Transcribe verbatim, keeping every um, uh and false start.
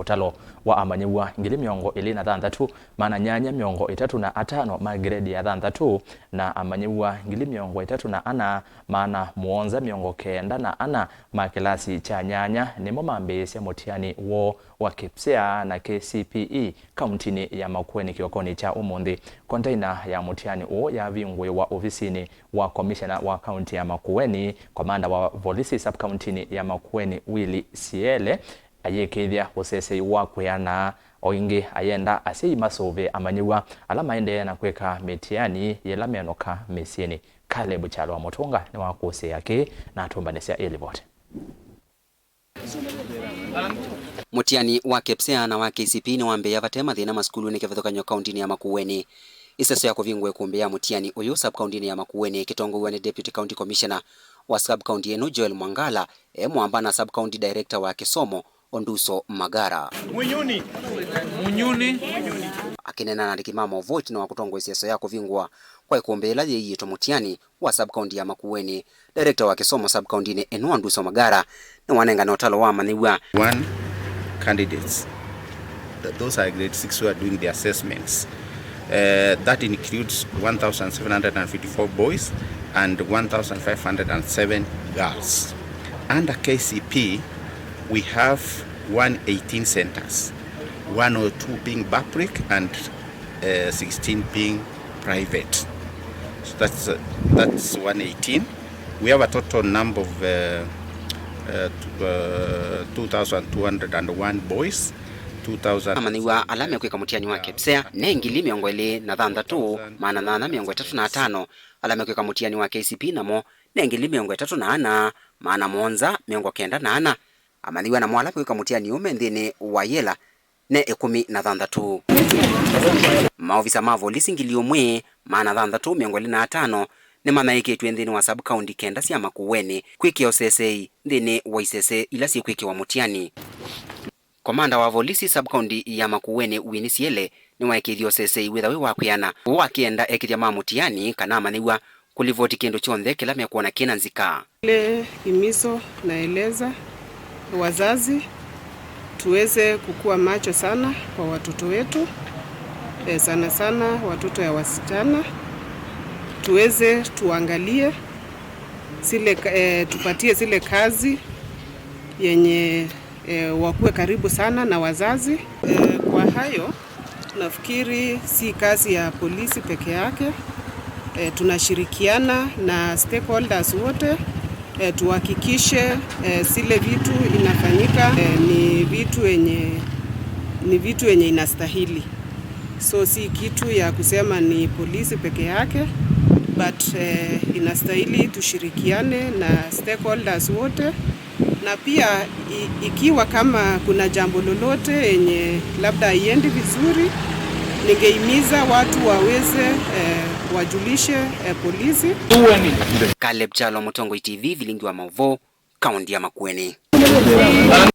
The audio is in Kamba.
Ũtalo wa amanyĩw'a ngili mĩongo ĩlĩ na thanthatũ, maana nyanya mĩongo ĩtatũ na atano ma grade ya thanthatũ, na amanyĩw'a ngili mĩongo ĩtatũ na ana, maana mũonza mĩongo kenda na ana ma kĩlasi kya nyanya nĩmo mambĩĩsya mũtiani woo wa KPSEA na KCPE kauntinĩ ya Makueni kĩokonĩ kya ũmũnthĩ. Kondaina ya mũtiani ũũ yavingũĩwa ovisinĩ wa komishena wa kaunti ya Makueni. Komanda wa volisi sub-kauntinĩ ya Makueni, Willy Siele, ayĩkĩĩthya ũsesei wa kwĩana. O ĩngĩ, ayenda asyai masũvĩe amanyĩw'a ala maendee na kwĩka mĩtiani yĩla menũka mĩsyĩnĩ. Caleb Kyalo wa Mũtũnga nĩwakũsĩĩa kĩĩ na atũmbanĩsya ĩ livoti. Mũtiani wa KPSEA na wa KCPE nĩwambĩĩa vate mathĩna masukulunĩ kĩvathũkany'o kauntinĩ ya Makueni. Ĩseso ya kũvingũa ĩkumbi ya mũtiani ũyũ sub-kauntinĩ ya Makueni ĩkĩtongoew'a nĩ Deputy County Commissioner wa sub-county ĩno, Joel Mwangala, e mwamba na sub-county director wa kĩsomo, Onduso Magara. Munyuni. Munyuni. Akĩneena na andĩki ma maũvoo ĩtina wa kũtongoesya ĩseso ya kũvingũa kwa ĩkumbi yĩla yĩiĩtwe mũtiani wa sub-county ya Makueni, director wa kĩsomo sub-county-inĩ ĩno, Onduso Magara, nĩwanengane ũtalo wa amanyĩw'a. One candidates. Th- those are grade six who are doing the assessments. Uh, that includes one thousand seven hundred and fifty-four boys and one thousand five hundred and seven girls. Under KCPE, we have one eighteen centers, one oh two being public and uh, sixteen being private. So that's, uh, that's one eighteen. We have a total number of uh, uh, t- uh, two thousand two hundred and one boys, two thousand. Amanyĩw'a ala mekwĩka mũtiani wa KPSEA ne ngili mĩongo ĩlĩ na thanthatũ, maana nyanya mĩongo ĩtatũ na atano. Ala mekwĩka mũtiani wa KCPE namo ne ngili mĩongo ĩtatũ na ana, maana mũonza mĩongo kenda na ana. Amanyĩw'a namo ala mekwĩka mũtiani ũũ me nthĩnĩ wa yĩla ne ĩkũmi na thanthatũ. Maovisa ma volisi ngili ũmwe, maana thanthatũ mĩongo ĩlĩ na atano nĩmanyaĩĩkĩtw'e nthĩnĩ wa sub-county kenda sya Makueni kwĩkĩa ũsesei nthĩnĩ wa isese ila syĩkwĩkĩwa mũtiani. Komanda wa volisi sub-county ya Makueni, Winnie Siele, nĩwaĩkĩĩthye ũsesei wĩthwa wĩ wa kwĩana, ũũ akĩenda ekĩthya ma mũtiani kana amanyĩw'a kũlivoti kĩndũ kyonthe kĩla mekwona kĩna nzika. Ile himizo naeleza wazazi tuweze kukua macho sana kwa watoto wetu, eh, sana sana watoto ya wasichana. Tuweze tuangalie zile ka- eh, tupatie zile kazi yenye eh, wakuwe karibu sana na wazazi. Eh, kwa hayo, nafikiri si kazi ya polisi peke yake. Eh, tunashirikiana na stakeholders wote, eh, tuhakikishe eh, zile vitu inafanyika eh, ni vitu yenye ni vitu yenye inastahili. So si kitu ya kusema ni polisi peke yake, but eh, inastahili tushirikiane na stakeholders wote, na pia i- ikiwa kama kuna jambo lolote yenye labda haiendi vizuri, ningehimiza watu waweze eh, wajulishe eh, polisi. Caleb Kyalo, Mũtongoi T V, Vilingi wa Maũvoo, kaunti ya Makueni.